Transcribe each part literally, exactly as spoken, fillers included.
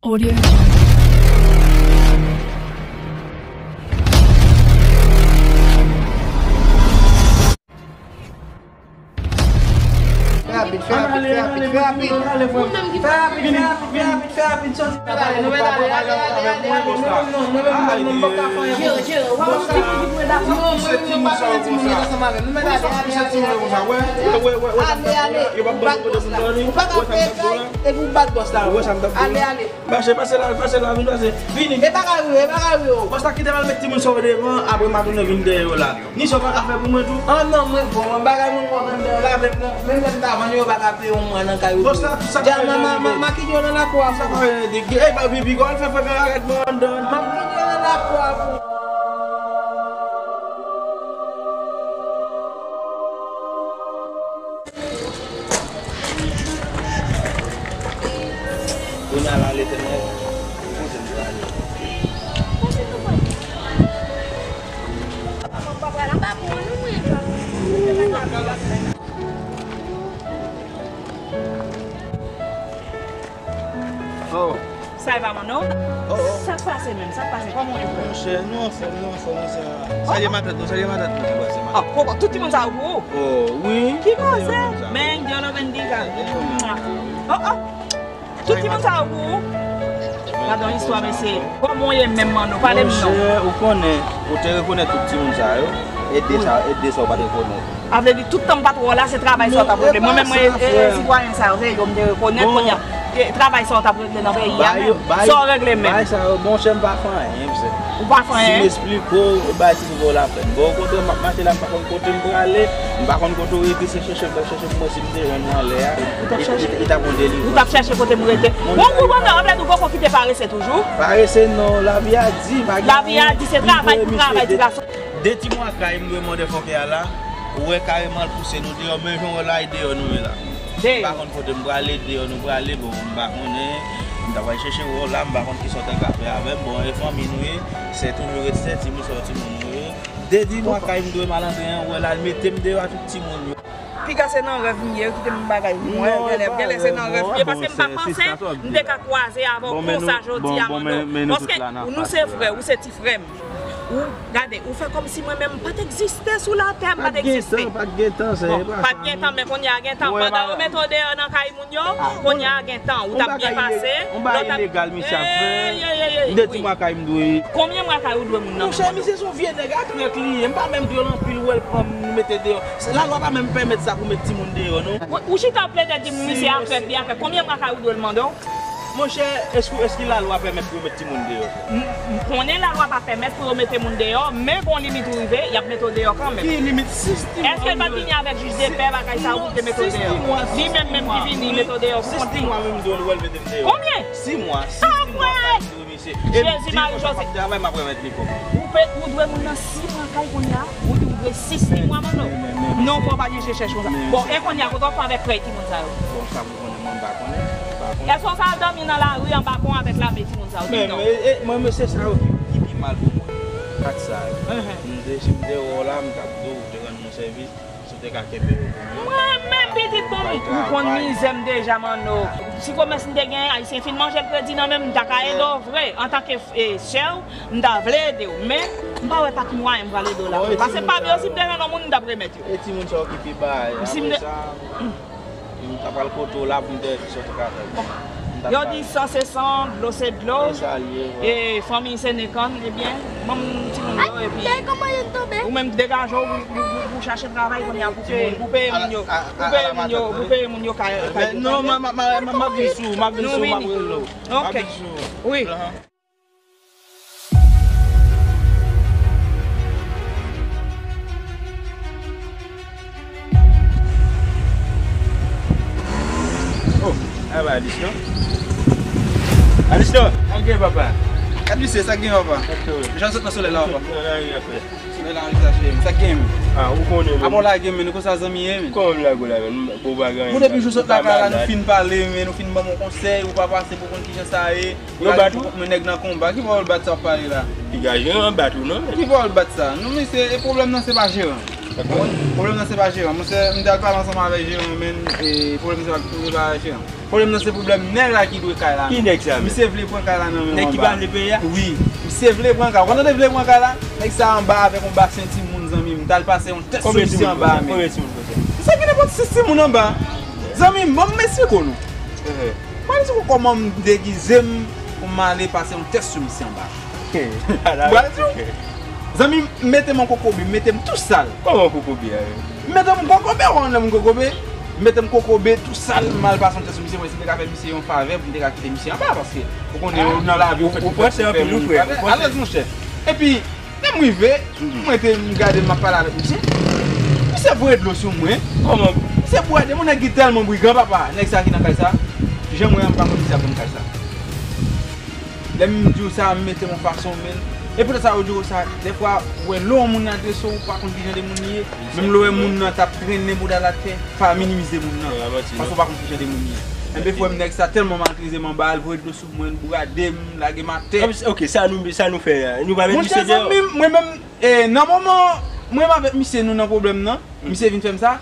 Audio Jungle. Fè rapid, fè rapid, fè rapid, fè rapid. Fè rapid, fè rapid, fè rapid, fè rapid, sòti. Nou mèt ale, ale, ale, ale, ale. Non, non, non, mwen menm, mwen menm, mwen p ap ka fè anyen pou ou. Jere, jere, w ap fè timoun mwen dakò. Non, mwen menm, mwen pa fè timoun mwen ansanm avè m. Nou mèt ale, ale, ale, ale. Ale, ale. Ou bat bòs la. Epi ou bat bòs la. Ale, ale. Pase, pase la, pase la, vin pase. Vini. E pa ka rive, e pa ka rive, o. Bòs la kite m al met timoun sa yo devan, apre m a tounen vin dèyè yo la. Ni sa w pa ka fè pou mwen tou? Ah non, mwen bon, mwen bagay mwen kontan dèyè la, menm lè, menm lè m ta vann yo, yo pa ka peye yon mwa nan kay ou. Bòs la, tout sa k ap fè nan men. Ma kite yo nan lakou a pou ou. Sa k ap fè nan men. Ey, pa pipi, gòl fè fè karakat mwen anndan. Ma kite yo nan lakou a pou ou. Kounye a la, Letènèl, kote m prale? Oh. Sa e pa mwen, non? Oh, oh. Sa k pase menm? Sa k pase? Kòman w ye, frè? Monchè, nou anfòm, nou anfòm, monchè. Salye matant nou, salye matant nou, ki pase, matant. Ah, kòman? Tout timoun sa yo pou ou? Oh, wi. Ki koze? Men, Dieu le vingt-quatre. Oh, oh. Tout timoun sa yo pou ou? Gade yon istwa, mesye. Kòman w ye menm, Manno? Pale m non. Monchè, ou konnen, ou te rekonèt tout timoun sa yo. E de sa, e de sa ou pa t rekonèt. A vle di, tout tan m pa t wè w la, se travay sa w t ap regle. Mwen menm, mwen, e, e, sitwayen sa yo, se yo m te rekonèt kounye a. E, travay sa w t ap regle nan peyi a menm. Sa w regle menm? Bagay sa yo, monchè, m pa fè anyen, msye. Ou pa fè anyen? Si m esplike w, e bagay ki pou ba w lapèn. Bon, ou kontre m ap mache la, m pa konn kote m prale, m pa konn kote w rete, se chèche m t ap chèche pou mwen si m te jwenn ou anlè a. Ou t ap chèche? Li t ap yon delivre. Ou t ap chèche kote m rete? Bon, ou konprann, an vle di ou poko kite parese toujou? Parese non, lavi a di, pa gen anyen. Lavi a di, se travay pou travay, ti gason. De ti mwa kay m dwe mande fòkè a la, ou wè kareman l pouse nou deyò, men jan w wè la, e deyò nou ye la. M pa konn kote m prale, deyò nou prale, bon, m pa konnen. M ta pral chèche wè w la, m pa konn kisa w ta ka fè avè m. Bon, e fanmi nou ye, se toujou ret se timoun, se timoun nou ye. De ti mwa kay m dwe malandren an, ou wè la, l mete m deyò a tout timoun yo. Piga se nan rèv m ye, kite m bagay pou mwen. Genlè, genlè se nan rèv m ye, paske m pa panse m te ka kwaze avè w konsa jodi a, Manno. Paske nou se frè, ou se ti frè m. Ou, gade, ou fè kòmsi mwen menm m pa t egziste sou latè, m pa t egziste. Pa t gentan, pa t gentan, se pa t gentan, men kounye a gentan. Pandan yo mete w deyò nan kay moun yo, kounye a gentan, ou t ap byen pase. Yon bagay ilegal misye ap fè. De ti mwa kay m dwe. Konbyen mwa kay ou dwe moun nan? Monchè, misye se yon vye nèg, a trèt li ye. M pa menm dwe l anpil, ou wè l pran m, nou mete deyò. Lalwa pa menm pèmèt sa pou met timoun deyò, non. Ou chita ap plede di m misye a trèt, li a trèt. Konbyen mwa kay ou dwe l mande w? Monchè, èske, èske lalwa pèmèt pou yo met timoun deyò? M, m konnen lalwa pa pèmèt pou yo mete moun deyò, men gon limit ou rive, y ap mete w deyò kanmenm. Ki limit? Sis timoun. Èske l pa t vini avèk jij de pè, bagay sa yo, pou l te mete w deyò? Li menm menm ki vini, mete w deyò pou kont li. Sis timoun menm dwe l mete m deyò. Konbyen? Sis mwa, sis timoun kay m dwe misye. Jezi Mari Jozèf. Travay, m ap remèt li kòb. Ou pe, ou dwe moun nan sis mwa kay kounye a, ou di ou dwe sis mwa, Manno. Non, fò w pa gen chèchèch konsa. Bon, e kounye a, kote w ap fè avèk krèy timoun sa yo? Bon, sa pou konnen, mwen m pa konnen, m pa konnen. Èske w sa al dòmi nan lari anba pon avèk lame timoun sa yo? Di m non. Men, e, e, mwen, men se sa yo ki, ki pi mal pou mwen. Kat sa yo. M te, si m te wè w la, m t ap di w, ou te rann mwen sèvis. Si w te ka kenbe yo pou mwen. Mwen menm pitit, bon, ou konn mizè m deja, Manno. Si komès m te gen, Ayisyen fin manje l kredi nan men m, m ta ka ede w vre. Antanke, e, sè w, m ta vle ede w. Men, m pa wè pa ki mwayen m pral ede w la. Paske pa m yo, si m te jwenn yon moun, m t ap remèt yo. E timoun sa yo ki pi ba, apre sa, m ta pral kote w la pou m te wè kisa w te ka fè. Yo di san se san, dlo se dlo. E fanmi se nen kann, ebyen, ban m timoun yo, epi ou menm degaje w pou, pou, pou, pou chache travay kounye a pou peye, pou peye moun yo, pou peye moun yo, pou peye moun yo kay, kay. Non, m ap vin sou ou, m ap vin sou ou, m ap rele w. Ok. Wi. Oh, a pa Adis non. Adis non. Sa k gen, papa? Adis, sa k gen, papa? Jan sot nan solèy la, papa. Nan lari a, frè. Solèy la, Adis, cheri. Sa k gen, men? Ah, ou konnen, men. A bon, lage, men, nou konsa zanmi ye, men. Kòman m lage w la, men? Bon, bagay. Bon, depi jou sot lakay la, nou fin pale, men, nou fin ban m yon konsèy, ou pa pase pou konn kijan sa ye. Yo bat ou? Mwen nèg nan konba, ki pawòl bat sa w ap pale la? Piga jan an bat ou non. Ki pawòl bat sa? Non, mesye, e pwoblèm nan se pa jeran. Pwoblèm nan se pa jeran. Monchè, m t al pale ansanm avèk jeran, men, e, pwoblèm nan se pa, se pa jeran. Pwoblèm nan se pwoblèm nèg la ki dwe kay la. Ki nèg sa menm? Misye vle pran kay la nan men w anba. Nèg ki pa vle peye a? Wi. Misye vle pran kay. Ou konn tande vle pran kay la? Nèg sa anba avèk yon basen timoun, zanmi m. M t al pase yon tèt sou misye anba, men. Konbyen timoun konsa? Misye gen nenpòt sis timoun anba. Zanmi m, bon, m esplike nou. Mwen di w kòman m degize m pou m ale pase yon tèt sou misye anba. Mwen di w, zanmi m, mete m an kokobe, mete m tou sal. Kòman kokobe a? Mete m kokobe, ou konn lè moun kokobe? Mete m kokobe tou sal, m al pase yon tèt sou misye, mwen si m te ka fè misye yon favè, pou m te ka kite misye anba, paske ou konnen, ou nan lavi, ou fèt pou fè moun yon favè. Alèz, monchè. Epi, lè m rive, mwen te, m gade, m ap pale avèk misye. Misye voye dlo sou mwen. Kòman? Misye bwade, mon nèg ki tèlman brigan, papa. Nèg sa ki nan kay sa, jan mwen an, m pa konn ki sa pou m kay sa. Lè m di w sa, m mete m yon fason, men. E poutèt sa, yo di w sa, dèfwa, ou wè lè yon moun adrese w, ou pa konn ki jan de moun li ye. Menm lè w wè moun nan t ap trennen bouda l atè, pa minimize moun nan. Paske ou pa konn ki jan de moun li ye. Enben, frè m, nèg sa tèlman maltrete m anba, l voye dlo sou mwen, l bwade m, lage m atè. Ok, sa nou, sa nou fè a? Nou pa met misye deyò? Monchè, zanmi m, mwen menm, e, nan moman, mwen menm avèk misye, nou nan pwoblèm nan, misye vin fè m sa.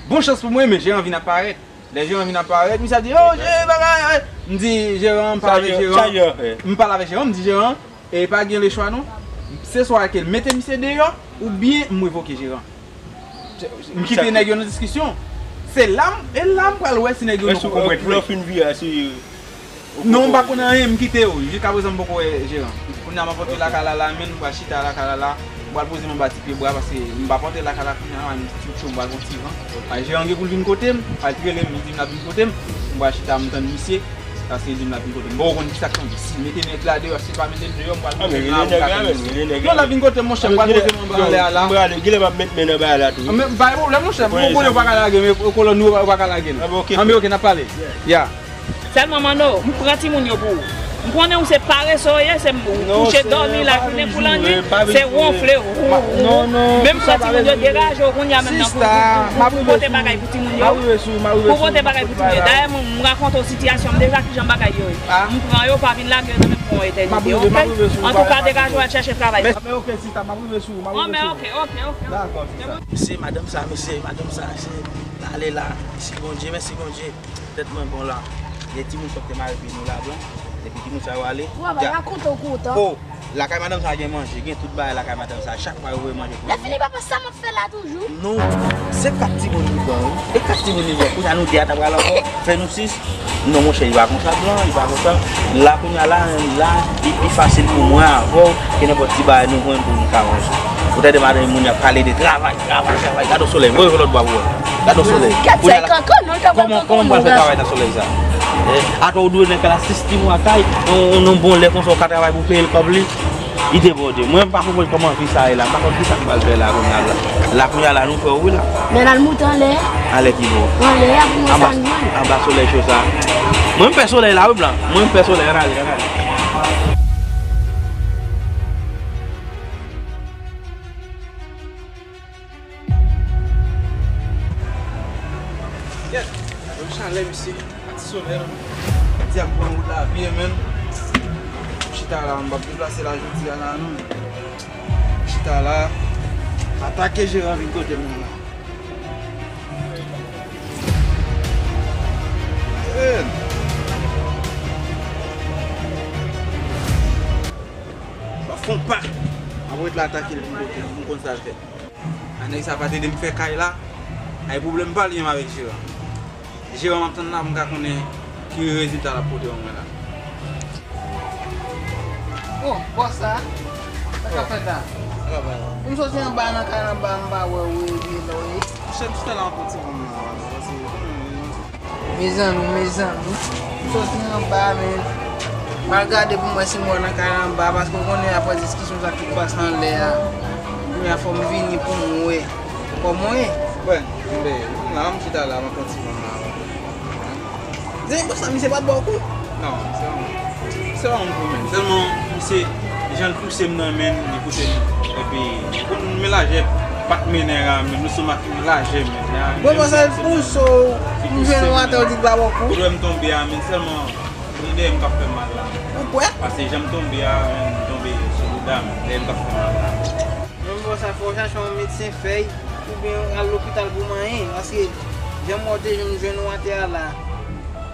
Bon chans pou mwen, men jeran vin ap parèt. Lè jeran vin ap parèt, misye ap di, "Oh, jeran, bagay, eh." M di, "Jeran, m pale avèk jeran." M pale avèk jeran, m di, "Jeran, e pa gen lechwa non. Se swa ke l mete misye deyò, oubyen m revoke jeran." M kite nèg yo nan diskisyon. Se la, m- e la m pral wè si nèg yo nou konprann vre. Lè w fin vire a, se Non, m pa konn anyen, m kite yo. Jiskaprezan, m poko wè jeran. Kounye a, m ap antre lakay la la, men m pral chita lakay la la. M pral poze m anba ti pye bwa, paske m pa antre lakay la kounye a, m ti cho, m pral pran ti van. A, jeran gen pou l vin kote m, a, l rele m, li di m l ap vin kote m. M pral chita, m tann misye, paske li di m l ap vin kote m. Bon, ou konn ki sa k tonbe. Si l mete nèg la deyò, si l pa mete l deyò, m pral poze m la, m ka tann misye. Non, l ap vin kote m, monchè, m pral poze m anba anlè a la. M prale, genlè m ap met men nan bagay la tou. Men, pa gen pwoblèm, monchè. Mwen konnen ou pa ka lage, men kolòn nou, ou pa ka lage l. Anben, ok, n ap pale. Ya. Sèlman, Manno, m pran timoun yo pou ou. M konnen ou se parese w ye, se m kouche dòmi lajounen kou lannuit, se wonfle, wou, wou. Menm pran timoun yo, degaje w kounye a menm nan pou, pou, pou, pou pote bagay pou timoun yo. Pou pote bagay pou timoun yo. Dayè, m, m rakonte w sitiyasyon m deja, kijan bagay yo ye. M pran yo, pa vin lage yo nan men m pou yon etènite, oke? Antouka, degaje w al chèche travay. Anben, oke, sista, m ap rive sou ou, m ap rive sou ou. Anben, oke, oke, oke. Dakò, sista. Mesye, madanm sa, mesye, madanm sa, se, ale la. Mèsi Bondye, mèsi Bondye. Tèt mwen bon la. Gen timoun sòt te mare pye nou ladan. Epi timoun sa yo ale. Wa, ba rakonte w kontan. Oh, lakay madanm sa gen manje, gen tout bagay lakay madanm sa. Chak mwa yo voye manje pou nou. Lè fini, papa, sa m ap fè la toujou? Non, se kat timoun li pran, wi. E kat timoun li pran. Kounye a nou de a ta pral ankò, fè nou sis. Non, monchè, li pa konsa blan, li pa konsa. La, kounye a la, la, li pi fasil pou mwen avè w ke nenpòt ti bagay nou jwenn pou nou ka manje. Ou tande madanm moun y ap pale de travay. Travay, travay, gade yon solèy, voye yon lòt bò pou wè. Gade yon solèy. Kòman, kòman m pral fè travay nan solèy sa? Eh, atò ou dwe nèg la sis timoun lakay, yon, yon nonm bon lè konsa ou ka travay pou peye l kòb li. Li debòde. Mwen, m pa konprann kòman vi sa ye la. M pa konn ki sa m pral fè la kounye a la. La kounye a la, nou fè w wi la. Men al moute anlè. Anlè ki bò? Anlè a pou mwen sa n jwenn. Anba solèy cho sa. Mwen, m pè solèy la wi blan. Mwen, m pè solèy, ann ale, ann ale. Yèt, gade yon chalè, mesye. Pati solèy, man. Dyab pran wout lavi, men. M chita la, m p ap deplase la jodi a la, non. M chita la, atake jeran vin kote m nan la. Yen. M ap fè yon pa. M ap ret la atake l vin kote m, m konn sa l fè. A, nèg sa pa t ede m fè kay la. Ay, pwoblèm pa l gen avèk jeran. Jeran m ap tann la pou m ka konnen ki rezilta l ap pote ban mwen la. Oh, bòs la? Sa k ap fèt la? Sa k ap fèt la? M soti anba nan kay anba, m pa wè w, e byen lò ye. Monchè, m chita la anpil ti moun la, paske Mezanmi, mezanmi. M soti anba, men m al gade pou m wè si m wè nan kay anba, paske w konnen apre diskisyon sa k pase anlè a. Kounye a fò m vini pou m wè. Kòman w ye? Bwè, m byen. M la, m chita la, m ap pran ti van la. Zanmi, bòs la, misye pa t ba w kou? Non, misye pa t. Se pa yon pwoblèm. Sèlman, misye, jan l pouse m nan men l, li pouse m. Epi, pou n men lajè, pa t mennen a men, nou sou mak lajè men. Bon, bon, sa l pouse w, m jwenn w atè, w di l pa ba w kou. Ou wè m tonbe a men, sèlman, se dèyè m k ap fè m mal la. Ou kwè? Paske jan m tonbe a men, m tonbe sou bouda m, dèyè m k ap fè m mal la. Bon, bon, sa fò w chache yon medsen fèy. Oubyen al lopital pou manyen, paske jan m wè w te jwenn, jwenn ou atè a la.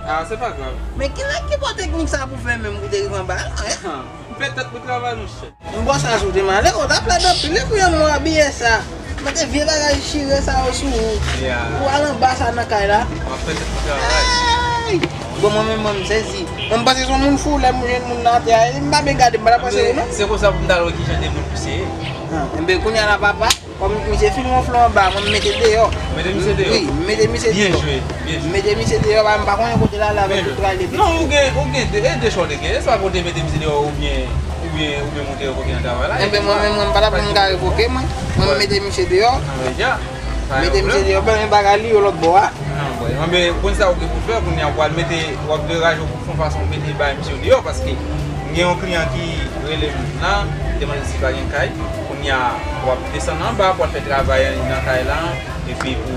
Ah, se pa grav. Men ki nèg ki pran teknik sa pou fè menm pou te rive anba la, hein? Petèt pou travay, monchè. Yon bòs la sou te malere, w t ap lèd anpil, epi yon mwa biyè sa. Mete vye bagay chire sa yo sou ou. Pou al anba sa nan kay la. W ap fè tèt pou travay. Bon, mwen menm, mwen, m sezi. Mwen, m panse se yon moun fou, lè m jwenn moun nan atè a, m pa byen gade, m pa ta panse ou, non. Se konsa pou m ta wè ki jan de moun misye ye. Enben, kounye a la, papa, kòm misye fin wonfle anba, mwen, m mete deyò. Mete misye deyò. Wi, m mete misye deyò. Byen jwe. M mete misye deyò, m pa konnen kote l ale avèk tout travay li te fè. Non, ou gen, ou gen de, e de chwa w te gen. E swa kote mete misye deyò oubyen, oubyen, oubyen monte revoke nan travay la. Enben, mwen menm, mwen pa t ap janm ka revoke, mwen. Mwen, m mete misye deyò. Mete misye deyò, ben, men bagay li yo lòt bò a. Enben, konn sa ou gen pou fè, kounye a, w pral mete, w ap deraje w pou fè yon fason mete bay misye deyò, paske m gen yon kliyan ki rele m la, li te mande si pa gen kay. Kounye a, w ap desann anba, pou w al fè travay nan kay la. Epi pou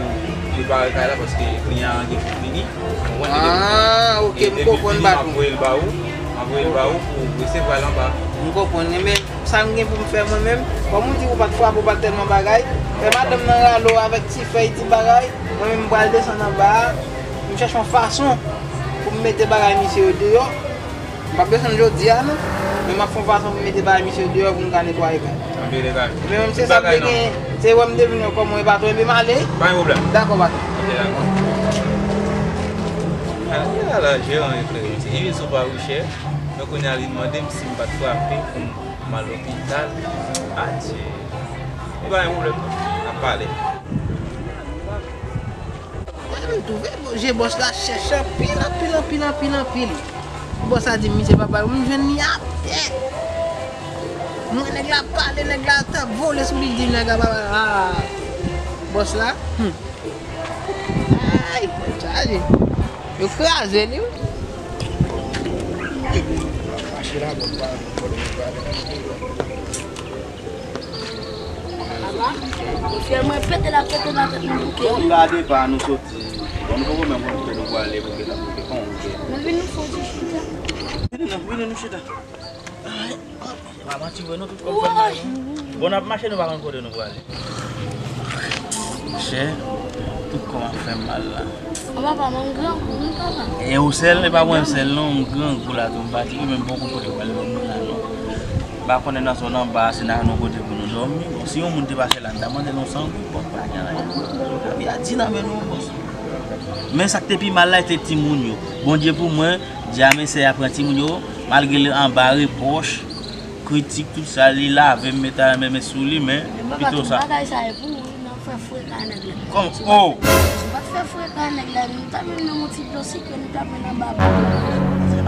prepare kay la, paske kliyan an gen pou fini. Ou konprann, li gen pou fini. Ah, ok, m konprann, patwon. Depi l fini, m ap voye l ba ou. M ap voye l ba ou pou w resevwa l anba. M konprann. Enben, sa m gen pou m fè mwen menm, kòm ou di ou pa t frape, ou pa t tèlman bagay, fè madanm nan rale w avèk ti fèy, ti bagay, mwen menm m pral desann anba a, m chèche yon fason pou m mete bagay misye yo deyò. M p ap desann jodi a non, men m ap fè yon fason pou m mete bagay misye deyò pou m ka netwaye kay. Anpil egare. Men menm se sa m te gen, se wè m te vin wè kòman e patwon, epi m ale. Pa gen pwoblèm. Dakò, patwon. Ok, dakò. Ala, ala jeran eklere. Ti Izo pa wi chè. Men kounye a li mande m si m pa t frape pou m al lopital. Adye. E pa gen pwoblèm non. N ap pale. Mwen menm twouve je bòs la chèch anpil, anpil, anpil, anpil, anpil. Bòs la di m, misye papa, m jwenn li atè. Mwen nèg la pale, nèg la t ap vole sou li, di nèg la papa, ah, bòs la, hmm. Ay, chaje. Yo kraze li, wi. Mache la, bon, pa, bon, bon, bon. Papa, ou fè mwen pete la, pete la tèt mwen bouke. Bon, gade pa nou soti. Bon, nou poko menm konnen kote nou pwale, bouke la bouke. Kòman bouke? Mwen vin nou fè yon ti chita. Vini non, vini nou chita. Ay, hop. Pa manti vre non, tout kò m fè mal non. Bon, n ap mache, nou pa konn kote nou pwale. Monchè, tout kò m ap fè m mal la. An papa, mwen grangou wi papa. E ou sèl, e pa mwen sèl non, m grangou la tou, m fatige, men m poko kote pral dòmi la non. M pa konnen nan zòn anba a, si n a yon kote pou nou dòmi. Bon, si yon moun te pase la, m ta mande nou san goud, bon, pa gen anyen. Lavi a di nan men nou, bòs. Men sa k te pi mal la, se timoun yo. Bondye pou mwen, di a mesye a pran timoun yo, malgre li anba repwòch, kritik, tout sa, li lave m, mete a men sou li, men pito sa. Bagay sa e pou ou, nan fè freka nèg la. Kòm, oh! Si w pa t fè freka nèg la, nou ta menm nan yon ti dlo sikre, nou ta menm anba bò.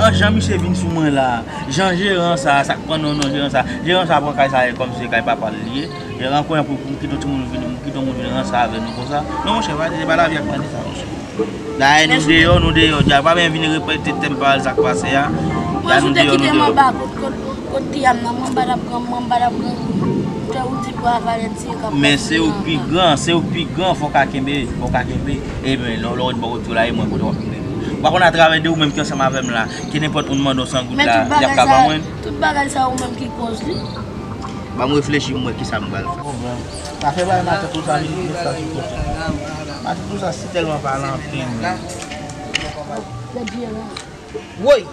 An jan misye vin sou mwen la, jan jeran sa, sa k pran non, non, jeran sa, jeran sa pran kay sa e kòm se kay papa l li ye. Jeran kwen pou, pou kite yon timoun vin, pou kite yon moun vin ranse avè nou konsa. Non, monchè, pa, se pa lavi ak bandi sa, monchè. Dayè, nou deyò, nou deyò. Dja pa byen vin repete tèm pawòl sa k pase a. Dayè, nou deyò, nou deyò. Kot, kot, kot ti a m nan, mwen m pa t ap pran, mwen m pa t ap pran. Fè ou di bwa valè ti kap. Men se ou k pi gran, se ou k pi gran, fò w ka kenbe, fò w ka kenbe. Ebyen, lè w, lè w ret bò kote w la, e mwen kote w ap kenbe. Ou pa konn atravè de ou menm ki ansanm avè m la, ke nenpòt moun mande w san goud la, y ap ka ban mwen. Tout bagay sa ou menm ki koz li. Ban m reflechi, m wè kisa m pral fè. Pwoblèm. Afè bay matant ou sa, li di sa sou kote. Matant ou sa si tèlman pale anpil, men. Woy!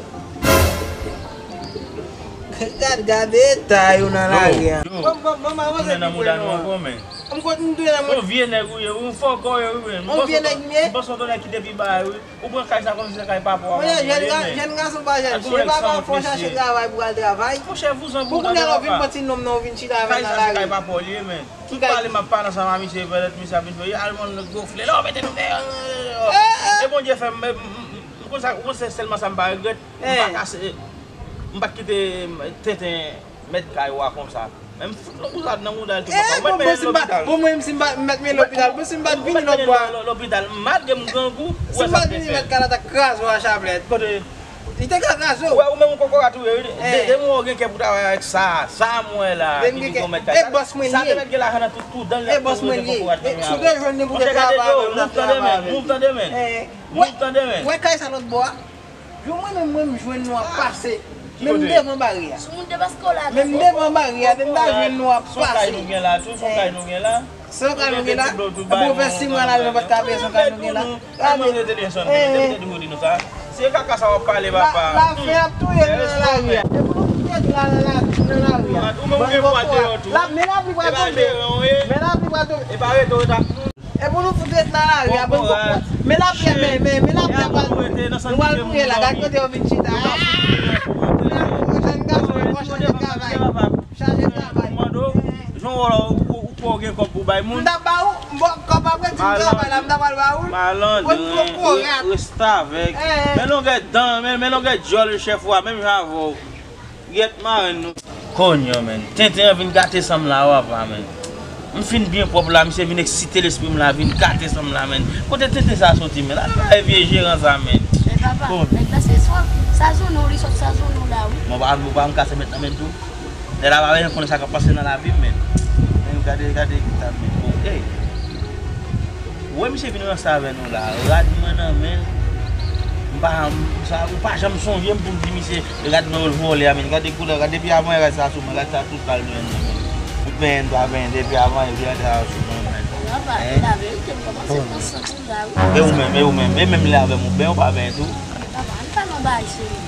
Gad, gad eta yo nan lari a. Bon, bon, bon, m avanse pi pre non. M kote m tounen nan mwen. Yon vye nèg ou ye, yon fòkò ye, wi, men. Yon vye nèg m ye? M panse w te nèg ki te pi ba, wi. Ou pran kay sa kòmsi se kay papa w. Monchè, jèn ga-, jèn gason pa jèn fi. E papa w fè w chache travay pou w al travay. Monchè, vouzan pou w. Pou kounye a la w vin pran ti nonm nan, w vin chita avè l nan lari. Kay sa se kay papa w li ye, men. Tout pale m ap pale ansanm a misye, pètèt misye ap vin fè, al mande gofle, non, mete nou deyò. E Bondye fè m, m, m, m konn sa, ou konn se sèlman sa m pa regrèt, m pa kase, m pa t kite tenten mèt kay ou a konsa. Men m fout yon bouzad nan mouda l tou, papa. Ou mèt mennen l lopital. Bon, mwen, si m pa, m mèt mennen lopital, bon, si m pa t vini lòt bò a. Lopital, malgre m grangou, ou wè sa m te fè. Si m pa t vini, mèt kay la t ap kraze w a chaplèt. Kote? Li te ka kraze w. Ou wè, ou menm yon kokorat ou ye, wi. De, de moun ou gen kè pou travay avèk sa, sa m wè la, ki di yon mèt kay. E bòs mwen li ye. Sa te mèt gen lajan nan tout, tout dan l ap toujou rete kokorat nan men avè w. Monchè, gade yo, mouv tande men, mouv tande men. Mouv tande men. Wè kay sa lòt bò a. Yo mwen menm, mwen m jwenn nou ap pase. Menm devan bari a. Menm devan bari a, depi m ta jwenn nou ap pase. Son kay nou gen la, tou, son kay nou gen la. San ka nou gen la. Bon, fè sis mwa la, nou pa t ka peye san ka nou gen la. Gade. Eh, eh. Se kaka sa w ap pale, papa. Lafen ap touye nou nan lari a. E pou nou fout ret la nan la, nan lari a. Ou menm ou gen pwa deyò tou. Men lapli pral tonbe. Men lapli pral tonbe. E pa rete w ta. E pou nou fout ret nan lari a, pou nou fout. Men lapli a, men, men, men lapli a pral tonbe. Nou pral mouri la, gad kote yo vin chita. Jèn gason, fò chanje travay. Chaje travay. Mande w, jan w wè la, ou, ou, ou kwè w gen kòb pou bay moun? M t ap ba ou, m bon, kòb ap redi m travay la, m ta pral ba ou. Malandren, restavèk. Men longè dan, men, men longè dyòl chèf ou a, menm jan avè w. Gyèt marenn nou. Konyo, men. Tenten an vin gate san m la, w apa, men. M fin byen pwòp la, misye vin eksite lespri m la, vin gate san m la, men. Kote tenten sa soti, men? Ala bagay vye jeran sa, men. Men papa, nèg la se sòt. Sa zone w, li sòt sa zone w la, wi. Mwen pa, mwen pa, m kase mèt nan men tou. Nèg la pa bezwen konnen sa k ap pase nan lavi m, men. Men gade, gade ekip la, men. Bon, ey. Ou wè misye vin ranse avè nou la. Rad mwen nan men l. M pa, m, sa, ou pa janm sonje m pou m di misye rad mwen yo l vòlè a, men. Gade koulè, gade depi avan rad sa sou mwen, rad sa tout kal mwen nan men. Ou benyen, m pa benyen, depi avan rad sa sou mwen, men. Papa, laverite, m kòmanse pran sant ou la, wi. E ou menm, e ou menm, e menm lè avè m, ou benyen ou pa benyen tou? Papa, ann pale yon bagay serye.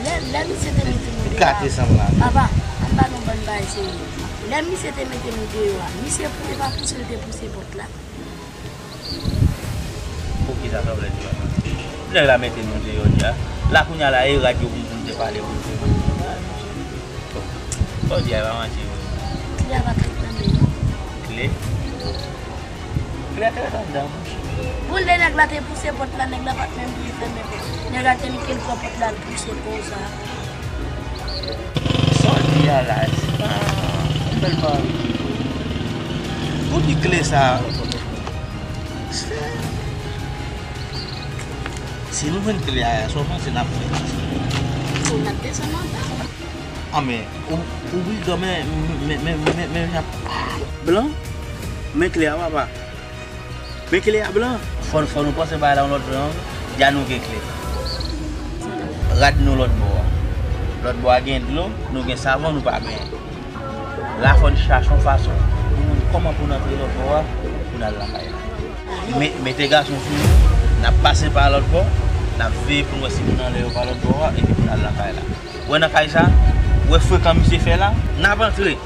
Lè, lè misye te mete nou deyò a, papa, ann pale yon bann bagay serye. Lè misye te mete nou deyò a, misye pou, e pa pouse l te pouse pòt la. Poukisa sa w vle di, papa? Nèg la mete nou deyò deja. La kounye a la, e rad yo pou nou te pale pou nou te mande. Bon, sa w di a, e pa manti, wi. Kle a pa t ret nan men nou. Kle? Kle a te ret anndan, monchè. Bon, lè nèg la te pouse pòt la, nèg la pa t menm vle fèmen pòt. Nèg la te li ke l pran pòt la, l pouse konsa. Sa w di a la, se pa yon bèl pawòl. Ou di kle sa, se, si nou jwenn kle a, sa w panse n ap fè? Bon, n ap desann anba. Ah, men, ou, ou brigan, men, men, men, men, men, men, jan. Blan, men kle a, papa. Men kle a blan. Fò, fò nou panse bagay la yon lòt jan. Dja nou gen kle. Rad nou lòt bò a. Lòt bò a gen dlo, nou gen savon, nou pa benyen. La fò n chache yon fason pou nou kòman pou n antre lòt bò a, pou n al lakay la. Me-, mete gason sou nou, n ap pase pa lòt bò, n ap veye pou n wè si moun anlè yo pa lòt bò a, epi pou n al lakay la. Ou wè nan kay sa, ou wè frekan misye fè la, n ap antre.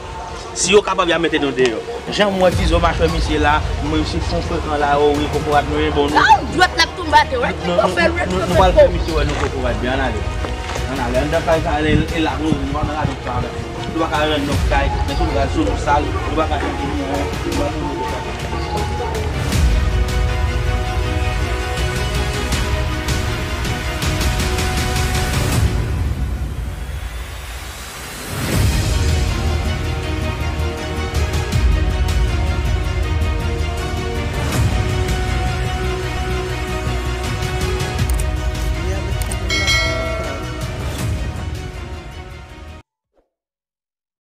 Si yo kapab, y a mete nou deyò. Jan m wè Tizo mache wè misye la, mwen si fon frekan la, o wi, kokorat nou e bon nou. Ah, dwèt l ap tonbe atè, wè. Nou, nou, nou, nou pral fè misye wè nou kokorat byen, ann ale. Ann ale, anndan kay sa, e, e la, nou, nou pa nan radòt sa, nou pa ka rann nou kay, men si nou pral sou nou sal, nou pa ka soti nou, nou pa